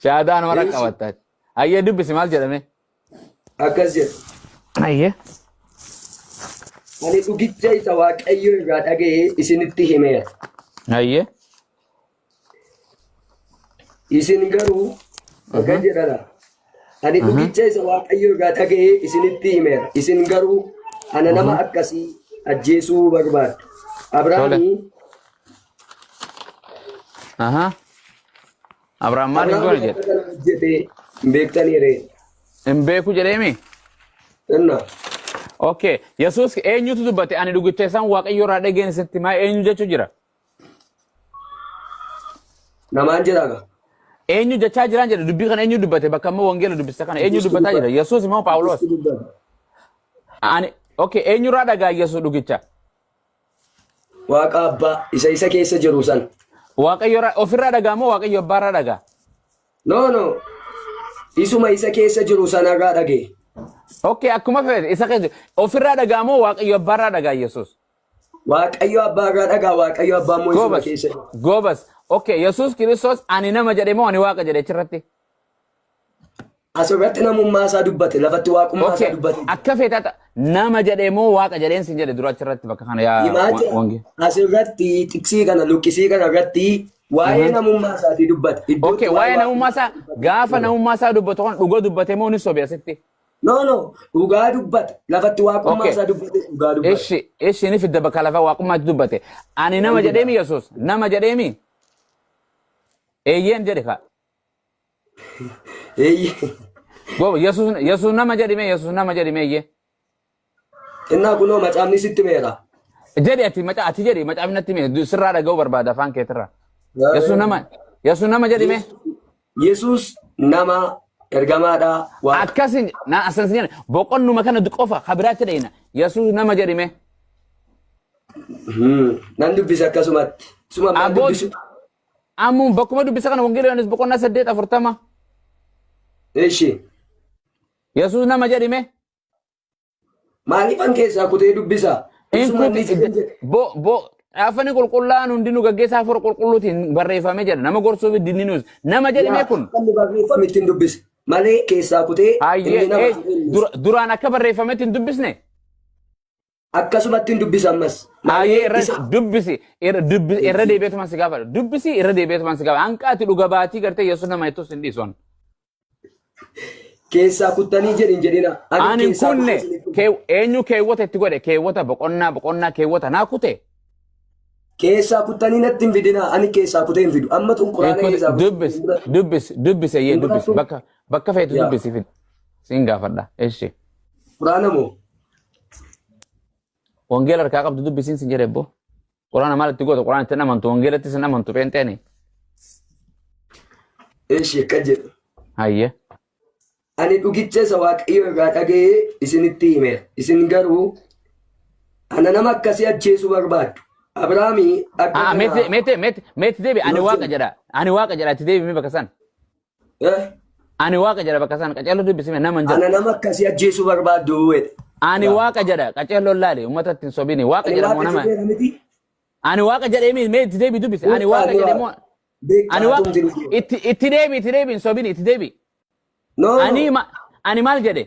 Shaadaa numarra Eessi. qabatta. Ayyee dubbisi maal jedhame? Akkas jedha. Ayyee. Ani dhugicha isa Waaqayyo irraa dhaga'e isinitti himeera. Ayyee. Isin garuu akkas jedhana. Ani dhugicha isa Waaqayyo irraa dhaga'e isinitti himeera. Isin garuu ana nama akkasii ajjeesuu barbaaddu. Abrahaamii Aha. Abrahaam maal hin goone Abrahaam jedhe? akka kana hojjete hin beektanii ree. Hin beeku jedheemi? Inna Okay. Yesuus eenyutu dubbate? Ani dhugicha isaan Waaqayyo irraa dhageen isinitti himaa eenyu jechuu jira? Namaan jedha gaa. Eenyu jechaa jiraan jedhe dubbii kana eenyu dubbate bakka amma wangeela dubbiste kana eenyu Yesuustu dubbataa jira? dubbate. Yesuus immoo Phaawulos. Yesuustu dubbate. Ani okay eenyurraa dhagaa Yesuus dhugicha? Waaqa abbaa isa isa keessa jiru san. Waaqayyo ofirraa dhagaa moo Waaqayyo abbaarraa dhagaa? No no. Isuma isa keessa jiru sanarraa dhagee. Okay akkuma fedhe isa keessa ofirraa dhagaa moo Waaqayyo abbaarraa dhagaa Yesuus? Waaqayyo abbaarraa dhagaa Waaqayyo abbaa immoo isuma Goobas keessa jira. goobas okay Yesuus Kiristoos ani nama jedhe moo ani Waaqa jedhe achirratti? Asirratti namummaa isaa dubbate lafatti waaqummaa isaa Okay dubbate. akka feete ta'a nama jedhe moo Waaqa jedheen sin jedhe dura achirratti bakka kana yaa Himaa jira. wange. Asirratti tiksii kana luqqisii kana irratti waa'ee namummaa isaatii dubbate. Iddootti Okay waa'ee waa'ee namummaa isaa waaqummaa gaafa namummaa isaa dubbatu kan dhuga dubbate moo ni sobe asitti? No no dhugaa dubbate lafatti waaqummaa Okay. isaa dubbate dhugaa dubbate. Ishi ishi ni fidda bakka lafa waaqummaatti dubbate. Ani nama jedheemi Yesuus nama jedheemi eeyyeen jedhe ka. Eeyyee. Gooba Yesuus Yesuus nama jedhime Yesuus nama jedhime eeyyee. Innaa kunoo macaafni sitti meera. Jedhi ati maca ati jedhi macaafni natti hime sirraa dhaga'uu barbaada afaan keetirraa. Yesuus nama Yesuus nama jedhime. Yesuus nama ergamaadha waaqa. Akkasin na asan sin jedhe boqonnuma kana qofa kabiraatti dhayina Yesuus nama jedhime. Nan dubbisa akkasumatti. Suma maal Abboon dubbisu? ammuun bakkuma dubbisa kana wangeela Yohaannis boqonnaa 8:40 Eshi. Yesuus nama jedhime. Maaliifan keessaa kutee dubbisa? Isuma inni jedhe jedhe. Bo bo Dhaafani qulqullaa'aan hundinuu gaggeessaa hafuura qulqulluutiin barreeffamee jedha. Nama gorsuu fi dinni nuus. Nama jedhime kun. Akka inni barreeffame ittiin dubbise. Malee keessaa kutee Hayyee inni nama ee, jedhe hin dubbise. duraan akka barreeffametti hin dubbisne. Akkasumatti hin dubbisa ammas. Hayyee Malee irra isa dubbisi irra dubbisi irra deebi'eetumaan si gaafadha. Dubbisi irra deebi'eetumaan si gaafadha. Hanqa ati dhuga baatii gartee Yesuus nama jettus hin dhiisu. Keessaa kuttanii jedhin jedhina. Ani Ani hin keessaa kunne kutee isiniif dubbisa. eenyu keewwata itti godhe keewwata boqonnaa boqonnaa keewwata naa kute. Keessaa kuttanii natti hin fidina. Ani keessaa kutee hin fidu. Amma tun quraana keessaa kutee Dubbis hin fudhatu. dubbis dubbis eeyyee Hin dubbis fudhatu. bakka bakka feetu Yaa. dubbisi fid. Siin gaafadha. Eshi. Quraana moo? Wangeela harkaa qabdu dubbisiin sin jedhe ebbo. Quraana maal itti goota? Quraana itti hin amantu. Wangeelatti sin amantu pheenxeeni. Eshi akka jedhu. Hayyee. Ani dhugicha isa Waaqayyo irraa dhaga'ee isinitti himeera. Isin garuu ana nama akkasii ajjeesuu barbaaddu. Abrahaamii akka Ah, meeti kanaa meeti meeti meeti deebi ani waaqa jedha. Ani waaqa jedha itti deebi mee bakka san. Eh? Ani waaqa jedha bakka san qaceelloo dubbisime nama hin jedhu. Ana nama akkasii ajjeesuu barbaaddu jedhe. Ani waaqa jedha qaceelloo laali uummata ittiin sobini waaqa Ani jedha moo waaqa nama. jedheera miti. Ani waaqa jedhee mi mee itti deebi dubbise. Ani Beektaa waaqa ani jedhe waaqa. moo Beektaa ani waaqa atumti nuti. itti itti deebi itti deebi hin sobini itti deebi. No no. Ani ma ani maal jedhe?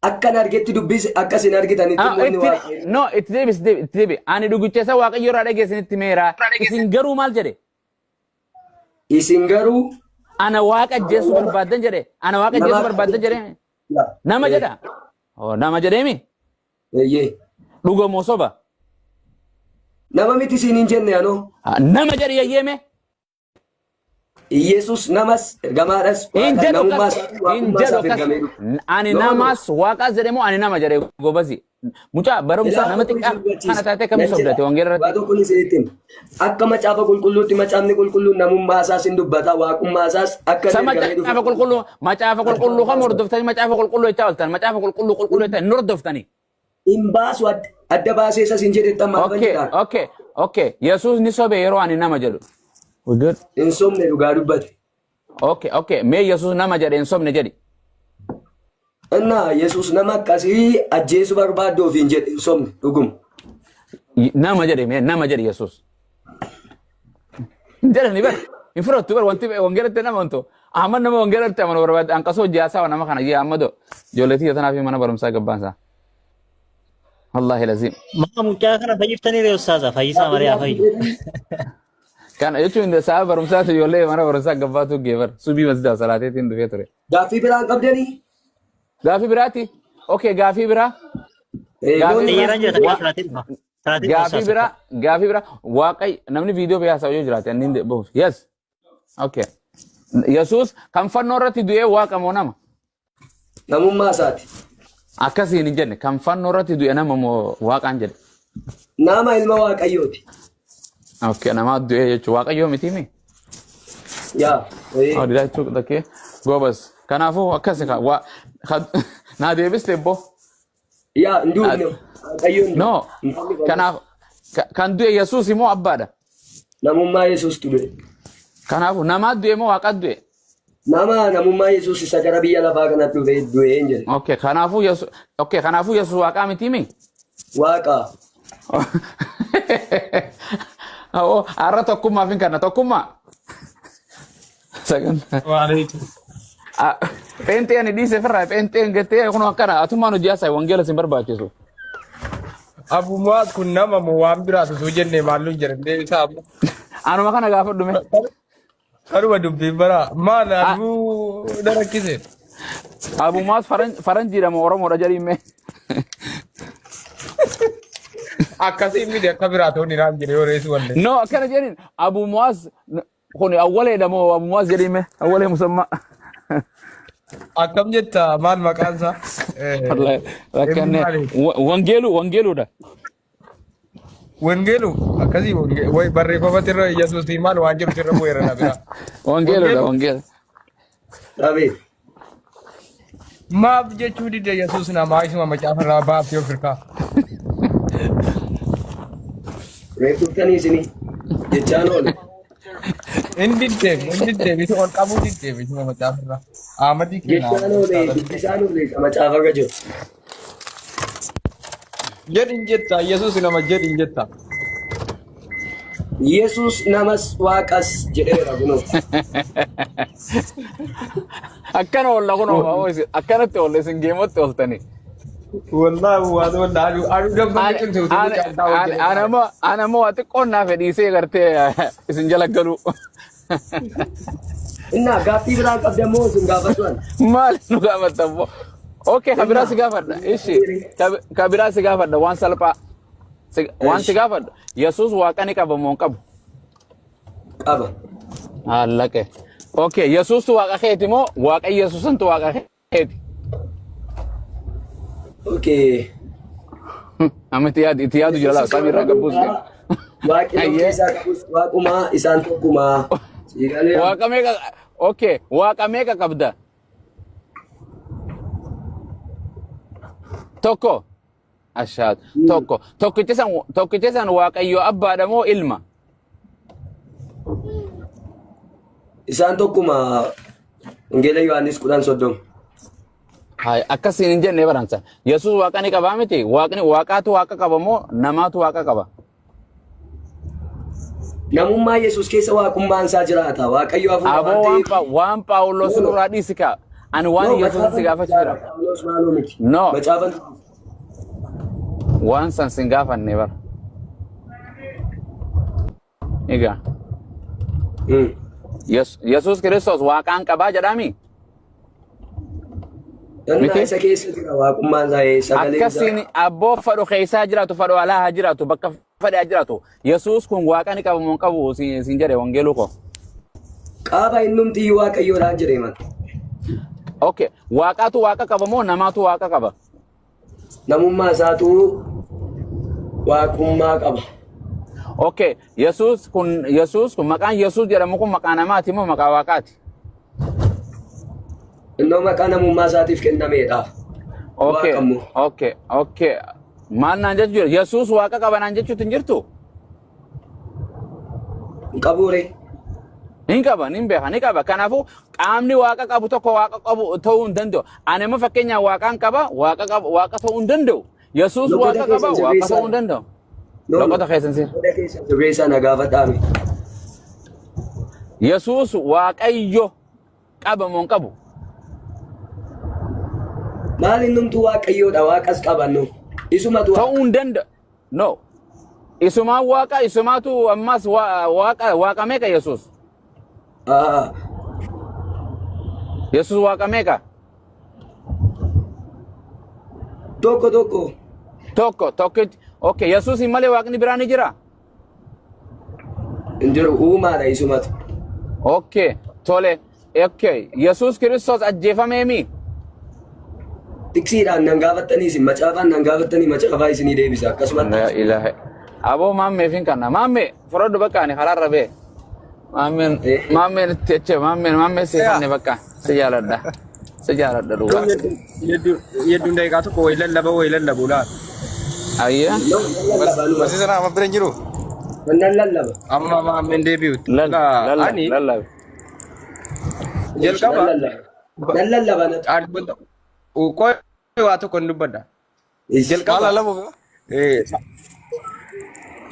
Akkan argetti dubbise akka isin argitanitti Ah, immoo inni itti waaqa. no itti deebi itti deebi itti deebi. Ani dhugicha isa waaqayyo irraa dhageessinitti meera. Isin garuu maal jedhe? Isin garuu Ana waaqa ajjeesuu barbaaddan jedhe. Ana waaqa nama ajjeesuu barbaaddan jedhe. Nama jedha. Oh, nama jedheemi. Eeyyee. Dhuga moo soba? Nama miti isin hin jenne anoo. Ah, nama jedhe yayyeeme. Iyesus namas ergamaadhas Hin waaqa jedhu namummaa akkas. isaatiin Hin waaqummaa jedhu isaaf akkas. ergamee dhufe. Ani No no. namas waaqas jedhe moo ani nama jedhe gobasi. Mucaa barumsa Ilaa nama tokko xiqqaa isin hubachiisa. kana taatee kamii Nan jedha. sobdate wangeela Waa irratti. tokko isinitti hima. Akka macaafa qulqulluutti macaafni qulqulluun namummaa isaas hin dubbata waaqummaa isaas akka Sa inni ergamee dhufe. macaafa qulqulluu macaafa qulqulluu kam hordoftanii macaafa qulqulluu jechaa ooltan macaafa qulqulluu qulqulluu jechaa hin hordoftanii. Hin baasu adda baasee isas hin jedhettan maal Okay, jedhaan. okay, okay. Yesuus ni sobe yeroo ani nama jedhu. We good? Hin sobne dhugaa dubbate. Okay, okay. Mee Yesuus nama jedhe hin sobne jedhi. Innaa Yesuus nama akkasii ajjeesuu barbaaddu ofiin jedhe hin sobne dhuguma. Nama jedhe mee nama jedhe Yesuus. Hin jedhani bar. Hin fudhattu bar wanti wangeelatti nama wanto. Ahmad nama wangeelatti amanu barbaade hanqasoo jiyaasaa nama kana jee Ahmado. Ijoollee tiyya tanaaf mana barumsaa gabbaansaa. Wallaahi laziim. Maa mucaa kana fayyiftanii ree ustaaza fayyisaa malee haa fayyu. Kana jechuun sa'a barumsaatu ijoollee mana barumsaa gabbaatu geebar. Subii masjida salaateetiin dhufee ture. Gaaffii biraan qabdanii? Gaafii biraati? Okay, gaafii biraa. Gaafii biraa. Xiyyeeraan jira takka salaatiin dhufa. Salaatiin dhufa Gaafii ustaaza. biraa. Gaafii biraa. Waaqayyo namni viidiyoo biraa haasa'u yoo jiraate inni hin bahuuf. Yes. Okay. Yesuus kan fannoo irratti du'ee waaqa moo nama? Namummaa isaati. Akkasiin hin jenne kan fannoo irratti du'e nama moo waaqaan jedhe. Nama ilma waaqayyooti. Okay, namaa du'ee jechuun waaqayyoo miti mi? Yaa. Oh, did I took the key? Goobas. Kanaafuu akkasi ka waa naa deebiste bbo. Yaa hin duufne. Waaqayyoon hin No. duufne. Kanaaf kan du'e Yesuus immoo abbaadha. Namummaa Yesuus du'e. Kanaafuu namaa du'e moo waaqa du'e? Nama namummaa Yesuus isa gara biyya lafaa kana dhufe du'e hin jedhe. Okay, kanaafuu Yesuus okay, kanaafuu Yesuus waaqaa miti mi? Waaqa. Oh, har'a tokkummaaf hin kanna tokkummaa. Sagantaa. Waalaikum. Ah, Pheenxee ani dhiise firraa pheenxeen gattee kun akkana atummaan hojii haasa'e wangeela sin barbaachisu. Abu Muaz kun nama moo waan biraatu osoo jennee maallu hin jedhan deebisaa amma. Anuma kana gaafadhu mee. Kanuma dubbiin bara maal aduu na rakkise. Abu Muaz faranjiidha moo Oromoodha jedhiin mee. Akkasiin miti akka biraa ta'uun iraan jedhe yoo reessu wallee. No akkana jedhiin Abu Muaz kun awwaleedha moo Abu Muaz jedhiin mee awwalee musammaa. Akkam jetta maal maqaan isaa? Wallahi rakkanne Maali? wangeelu wangeeluudha. Wangeelu akkasii wayi barreeffamatti irra Yesuus maal waan jedhu sirra bu'eera na biraa. Wangeeluudha wangeela. Dhabe. Maaf jechuu dide Yesuus namaa isuma macaafa irraa baaftee of hirkaa. Reefu dhuftanii isinii. Jechaan oole. Inni diddeebi inni diddeebi ol qabuu diddeebi isuma macaafa irraa. Ahmadii kenna. Jechaan oole dubbisaan oole isa macaafa irra jiru. Jedhin jetta Yesuus nama jedhin jetta. Yesuus namas waaqas jedheera kunoo. Akkana oolla kunoo akkanatti oolla isin geemotti ooltanii. Wallaahi waan wallaahi aduu aduu damballi cimse utuu mucaan taa'u jedhe. Anammoo waa xiqqoon naa fedhiisee gartee isin jala galu. Innaa gaaffii biraa qabda moo isin gaafadhu ani? Maal nu gaafatta immoo? Okay, ka biraa si gaafadha. Ishi, ka biraa si gaafadha waan salphaa. Waan si gaafadha. Yesuus waaqa ni qaba moo hin qabu? Qaba. Allaqe. Okay, Yesuustu waaqa keeti moo waaqa Yesuusantu waaqa keeti? Okay. Amma itti yaadu itti yaadu jira laa samii irraa gabbuus. Waaqni of keessaa qabus waaqumaa isaan tokkumaa. Siigalee Waaqa meeqa okay, waaqa meeqa qabda? Tokko. Ashaad. Tokko. Tokkicha san Waaqayyo abbaadha moo ilma? Isaan tokkuma Wangeela Yohaannis 10:30. Hai, akkasiin hin jenne baransa. Yesuus waaqa ni qabaa miti? Waaqni waaqaatu waaqa qaba moo namaatu waaqa qaba? Namummaa Yesuus keessa waaqummaan isaa jiraata. Waaqayyo hafuura Aboo waan waan ta'eef. Waan Phaawulos No, no. nurraa dhiisi kaa. Ani waan No, Yesuus si macaafa gaafachuu jira. Phaawulos maaloo miti. No. Macaafa Waan san sin gaafanne bara. Egaa Yesuus Kiristoos waaqaan qabaa jedhaami? Dhannaa Miti? isa keessa jira waaqummaan isaa sagalee isaa. Akkasiin abboo fadhu keessaa jiraatu fadhu alaa haa jiraatu bakka fadhe haa jiraatu. Yesuus kun waaqa ni qaba moo hin qabu siin jedhe wangeeluu koo. Qaaba innumti iyyuu waaqayyoodhaan jedhee man. Okay. Waaqaatu waaqa qaba moo namaatu waaqa qaba? Namummaa isaatu waaqummaa qaba. Okay. Yesuus kun maqaan Yesuus jedhamu kun maqaa namaati moo maqaa waaqaati? Innoo maqaa namummaa isaatiif kennameedha. Okay. Waaqa immoo. Okay. Maal naan jechuu jira? Yesuus waaqa qaba naan jechuutti hin jirtu? Hin qabuure. Hin qaba, hin beeka, ni qaba. Kanaafuu qaamni waaqa qabu tokko waaqa qabu ta'uu hin danda'u. Ani immoo fakkeenyaaf waaqaan qaba, waaqa qaba, waaqa ta'uu hin danda'u. Yesuus Loqoda waaqa qaba, keessan waaqa sirreessaa. ta'uu hin danda'u. No, no. Loqoda keessan sir. Loqoda keessan sirreessaa na gaafadhaame. Yesuus waaqayyo qaba moo hin qabu? Maal innumtuu waaqayyoodha waaqas qabannu. Isumatu waaqa. Ta'uu hin danda'u. No. Isumaan waaqa, isumaatu ammas waaqa, waaqa meeqa Yesuus? Ah, Yesuus waaqa meeqa? Tokko tokko. Tokko, tokkichi. Okay, Yesuus malee waaqni biraa ni jira? Hin jiru uumaadha isumatu. Okay, tole. Okay, Yesuus Kiristoos ajjeefameemi? Tiksiidhaan nan gaafattanii isin macaafaan nan gaafattanii macaafaa isinii deebisa akkasumatti. La ilaha. Aboo maammeef hin kanna. Maamme fudhadhu bakka ani karaarra bee. Maammeen maammeen itti achi maammeen maammeen si fanne bakka si jaaladha. Si jaaladha dhugaa. Yedduun daqiiqaa tokko wayi lallaba wayi lallabu laata. Ayyaa. Barsiisaan amma bira hin jiru. Nan lallaba. Amma maammeen deebi'utti. Lallab Ani lallab. jalqaba Nan lallaba. Nan lallaba natu. Qoy waa tokko hin dubbadha. Maal Jalqaba lallabuuf?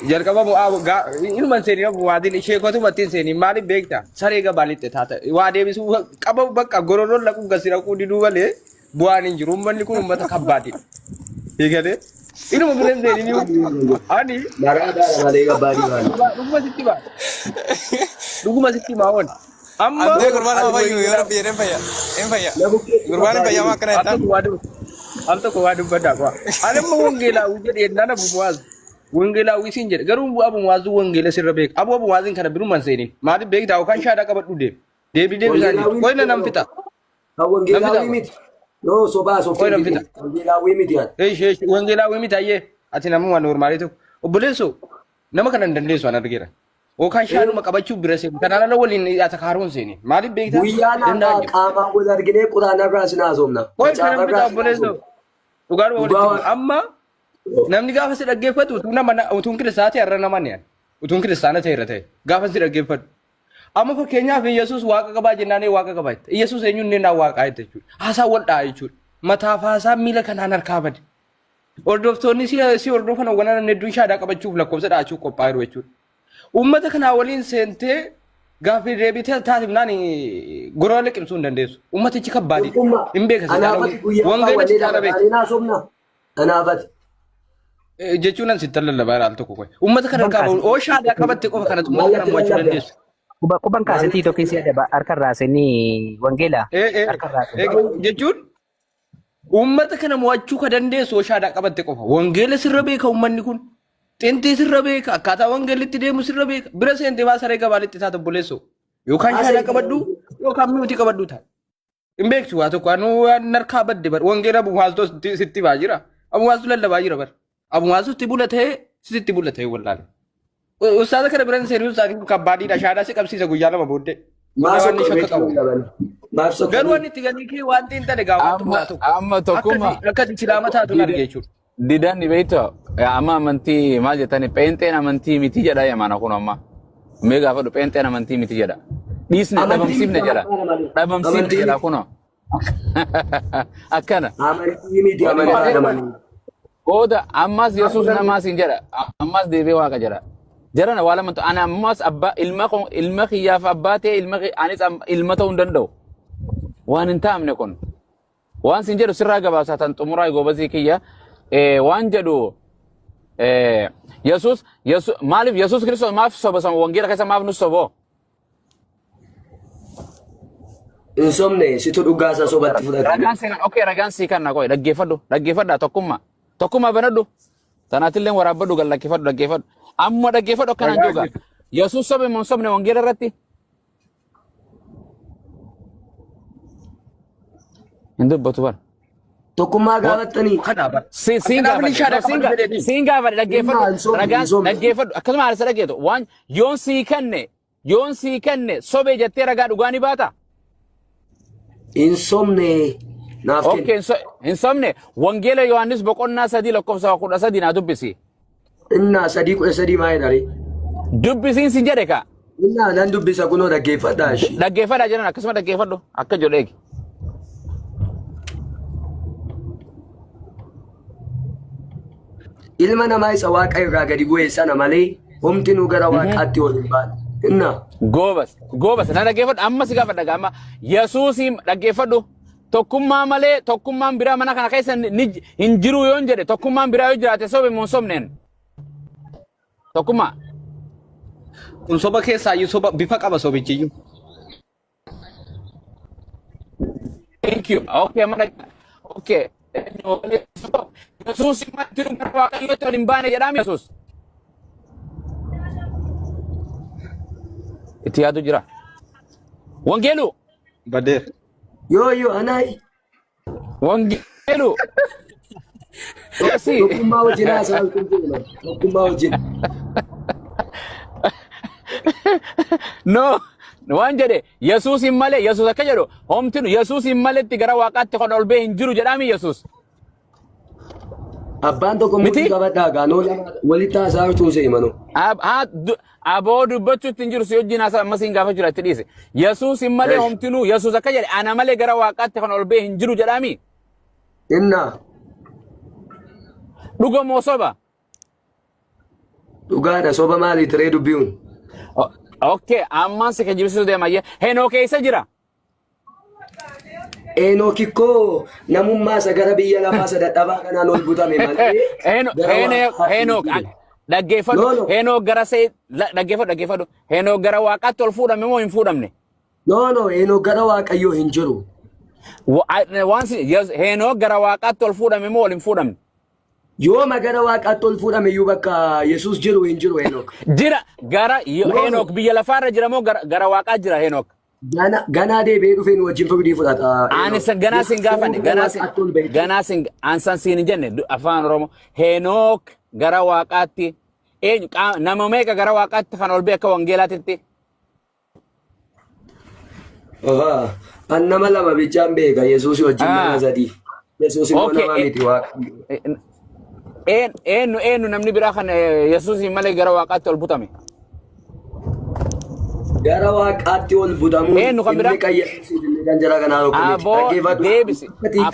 Jalqaba ilma hin seeniin waadin ishee kotuma ittiin seeniin maaliif beekta saree gabaa lixxe taata waa deebisuu qaba bakka gororoon laquu gasi raquu diduu malee bu'aan hin jiru uummanni kun uummata kabbaadidha. Eegalee ilma bira hin seeniin ani Maraadaadha malee gabbaadii baana. dhuguma sitti baa dhuguma sitti maa oon amma Andee gurbaan nama fayyu yoo rabbi jedheen fayya. Hin fayya. Na bukkeetti Gurbaan hin fayyamaa akkana al jettaan. tokko waa al tokko waa dubbadhaa qo'a. Ani amma wangeelaawwi jedhee naan abu muwaaz wangeelaawwi siin jedhe garuu abu muwaazuu wangeela sirra beeka. Abu abu muwaaziin kana biruma hin seenin. Maaliif beektaa yookaan shaadaa qabadhu deem. Deebi deebi isaan jettu. Wangeelaawwi Qoy na nan fixa. Kan Nan fixa wangeelaawwi miti. Yoo sobaa Qoy softee nan miti. fixa. Wangeelaawwi miti ati. Eesh eesh wangeelaawwi miti ayyee ati namuma noormaalii tokko. Obboleessoo nama kana hin dandeessu an argeera. Yookaan shaanuma qabachuu bira seenu. Kanaan ala waliin atakaaruun seeni. Maaliif beektaa? Guyyaa Danda'an namaa jiru. qaamaan wal arginee quraana irraa sin haasofna. Qoy kana Macaafa fixa irraa sin obboleessoo. haasofna. Dhugaadhuma Dhugaa walitti waan. amma namni gaafa si dhaggeeffatu utuu nama utuun kiristaana ta'e irra nama ni ani. Utuun kiristaana ta'e irra ta'e gaafa si dhaggeeffatu. Amma fakkeenyaaf Yesuus waaqa qabaa jennaan ee waaqa qabaa jette. Yesuus eenyuun inni naan waaqaa jette jechuudha. Haasaa wal dha'a jechuudha. Mataaf haasaa miila kanaan harkaa bade. Hordoftoonni si si hordofan hogganaa namni hedduun shaadaa qabachuuf lakkoofsa dha'achuuf qophaa'aa jiru jechuudha. Uummata kanaa waliin seentee gaaffii deebii taasifnaan gorora liqimsuu hin dandeessu. Uummatichi kabbaadidha. Tokkummaa. Hin beeka si caala Anaafati guyyaa wangeela si kaawwannee caala lafa beeka. taanee haasofna. Anaafati. Jechuun an sitti lallabaa jira al tokko qoy. Uummata kana harkaa bahuun oo shaadaa qabatte qofa kanatu uummata kana Maallatti mo'achuu lallabda. dandeessu. Quba quban kaasetii tokko si adaba harka irraa seenii wangeela Eh, eh, harka irraa eh, jechuun Uummata kana mo'achuu ka dandeessu yoo shaadaa qabatte qofa. Wangeela sirra beeka uummanni kun. Xintii sirra beeka. Akkaataa wangeelli itti deemu sirra beeka. Bira seentee maa saree gabaalitti taata obboleessoo. Yookaan shaadaa qabadhu yookaan mi'uutii qabadhu ta'a. Hin beektu waa tokko anuu waan harkaa badde bar. Wangeela abumaastoo sitti baa jira. Abumaastuu lallabaa jira bar. Abumaastuu sitti bula ta'ee sitti bula ta'ee wallaale. Ustaaza kana biran seenuu ustaazi kun kabbaadiidha. Shaadaa si qabsiisa guyyaa lama booddee. Maaf Waan inni sokkoo shakka qabu. laban. Maaf sokkoo. Garuu wanni itti galii kee waan xiin ta'e gaa waan Amma xumuraa tokko. amma tokkummaa. Akkati akkati silaama taatu hin arge jechuudha. Didan ni beektaa amma amantii maal jettani pheenxeen amantii miti jedha yamana kun amma mee gaafadhu pheenxeen amantii miti jedha dhiisne Amantii dhabamsiifne miti jedha amantaadha malee. dhabamsiifne Amantii jedha miti. kunoo akkana Amantii miti amantaadha malee. booda ammas yesuus namaas hin jedha ammas deebi'ee waaqa jedha jarana waa lamantu ani ammas abbaa ilma koo ilma kiyyaaf abbaa ta'e ilma anis ilma ta'uu hin danda'u waan hin taamne kun waan sin jedhu sirraa gabaabsaa tan xumuraa goobazii kiyya waan jedhu yesuus maaliif yesuus kiristoos maaf soba sama wangeela keessa maaf nu soboo Hin sobne situ dhugaa isaa sobatti fudhate. Ragaan sii kan okay ragaan sii kan qoy dhaggeeffadhu dhaggeeffadha tokkummaa tokkummaa banadhu tanaatillee waraabbadhu gad lakkifadhu dhaggeeffadhu amma dhaggeeffadhu akkanaan Ragaa jooga Yesuus sobe moo hin sobne wangeela irratti hin dubbatu bara. Tokkummaa gaafattanii. Kana bara. Siin Kanaaf inni gaafadhe shaadaa no, siin qabadhu ga- jedheeti. siin gaafadhe Dhimma dhaggeeffadhu hin sobne hin ragaan sobne. dhaggeeffadhu akkasuma haala isa dhaggeettu waan yoon sii kenne yoon sii kenne sobee jettee ragaa dhugaa ni baata. Hin sobne naaf Okay, kenni. hin sobne wangeela Yohaannis boqonnaa 3 lakkoofsa 13 naa dubbisi. Innaa 3:13 maa jedha ree? Dubbisiin sin jedhe ka. Innaa nan dubbisa kunoo dhaggeeffadhaa ishii. Dhaggeeffadhaa jedhan akkasuma dhaggeeffadhu akka jedhu eegi. Ilma namaa isa waaqa irraa gadi bu'e sana malee homtinuu gara waaqaatti ol hin baane. Innaa. Goobas goobas na dhaggeeffadhu amma si gaafadha gaama Yesuusii dhaggeeffadhu tokkummaa malee tokkummaan biraa mana kana keessa hin jiru yoon jedhe tokkummaan biraa yoo jiraate sobe moo hin sobneen tokkummaa. Kun soba keessaayyuu soba bifa qaba sobichiyyuu. Thank you. Okay, amma okay. Yesuus martinuu gara Waaqayyootti ol hin baane jedhaami Yesuus. Itti yaadu jira. Wangeelu. Badeera. Yoo yoo anaayi. Wangeelu. Yesuus. Tokkummaa wajjin haasa'aa kun deema. Tokkummaa wajjin. No, waan jedhe Yesuus hin malee, Yesuus akka jedhu homtinu Yesuus hin maletti gara Waaqaatti kan ol ba'e hin jiru jedhaami Yesuus. Abbaan tokko Miti? murtii qabadhaa gaanoo lama walitti haasaa jirtuun se'e manoo. Aboo dubbachuutti hin jiru, si wajjin haasaa ammas hin gaafachuu itti dhiise. Yesuus hin malee Eesh. homtinuu, Yesuus akka jedhe ana malee gara Waaqaatti kan ol ba'e hin jiru jedhaami. Inna Dhuga moo soba? Dhugaadha, soba maali tiree dubbiun? Okay, ammaan si kijibsiisuu deema. Henook eessa jira? Enook ikkoo namummaa isa gara biyya lafaa isa dadhabaa kanaan ol butame malee gara Waaqaatti hin Henook jiru. dhaggeeffadhu. No, no. Henook gara see dhaggeeffadhu, dhaggeeffadhu. Henook gara Waaqaatti ol fuudhame moo hin fuudhamne? No, Enook gara Waaqayyoo hin jiru. Waan si Henook gara Waaqaatti ol fuudhame moo ol hin fuudhamne? Yooma gara Waaqaatti ol fuudhame iyyuu bakka Yesuus jiru hin jiru Enook. Jira gara No, no. Henook biyya lafaarra jira moo gara Waaqaa jira Henook? Ganaa deebi'ee dhufee nu wajjin firdii fudhata. Ani Enook. san ganaa sin Yesuus gaafanne garuu gara ganaa sin Waaqaatti ol ba'e. Ganaa sin ansan siin hin jenne afaan Oromoo Henook gara Waaqaatti eenyu nama meeqa gara Waaqaatti kan ol ba'e akka wangeelaatitti? Ahaa. An nama lama bichaan beeka, Yesuus wajjin nama sadii. Yesuus immoo nama miti, Waaqayyo. Eenyu namni biraa kan Yesuus malee gara Waaqaatti ol butame? Gara Waaqaatti ol butamuun Eenyu kan biraa? inni kan Yesuusiif inni kan jara kanaa tokko miti. Aboo Dhaggeeffadhu. deebisi. Ati Afaan